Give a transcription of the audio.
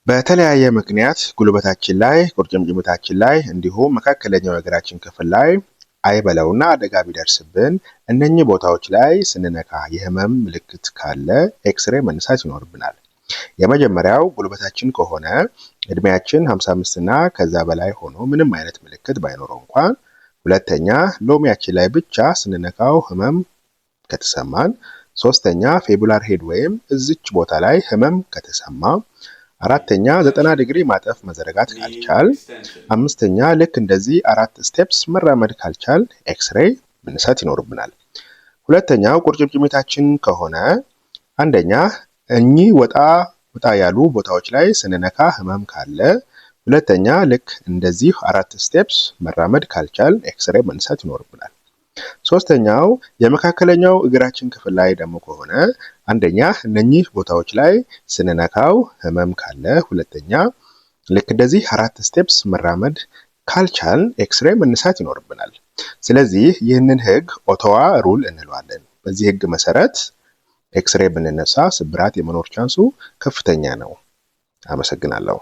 በተለያየ ምክንያት ጉልበታችን ላይ፣ ቁርጭምጭሚታችን ላይ እንዲሁም መካከለኛው የእግራችን ክፍል ላይ አይበለውና አደጋ ቢደርስብን እነኚህ ቦታዎች ላይ ስንነካ የህመም ምልክት ካለ ኤክስሬ መነሳት ይኖርብናል። የመጀመሪያው ጉልበታችን ከሆነ እድሜያችን 55 እና ከዛ በላይ ሆኖ ምንም አይነት ምልክት ባይኖረው እንኳን፣ ሁለተኛ ሎሚያችን ላይ ብቻ ስንነካው ህመም ከተሰማን፣ ሶስተኛ fibular head ወይም እዚች ቦታ ላይ ህመም ከተሰማ፣ አራተኛ 90 ዲግሪ ማጠፍ መዘርጋት ካልቻል፣ አምስተኛ ልክ እንደዚህ አራት steps መራመድ ካልቻል ኤክስሬ መነሳት ይኖርብናል። ሁለተኛው ቁርጭምጭሚታችን ከሆነ አንደኛ እኚህ ወጣ ወጣ ያሉ ቦታዎች ላይ ስንነካ ህመም ካለ፣ ሁለተኛ ልክ እንደዚህ አራት steps መራመድ ካልቻል ኤክስሬ መነሳት ይኖርብናል። ሶስተኛው የመካከለኛው እግራችን ክፍል ላይ ደግሞ ከሆነ አንደኛ እነኚህ ቦታዎች ላይ ስንነካው ህመም ካለ፣ ሁለተኛ ልክ እንደዚህ አራት steps መራመድ ካልቻል ኤክስሬ መነሳት ይኖርብናል። ስለዚህ ይህንን ህግ Ottawa rule እንለዋለን። በዚህ ህግ መሰረት ኤክስሬ ብንነሳ ስብራት የመኖር chance ኡ ከፍተኛ ነው። አመሰግናለሁ።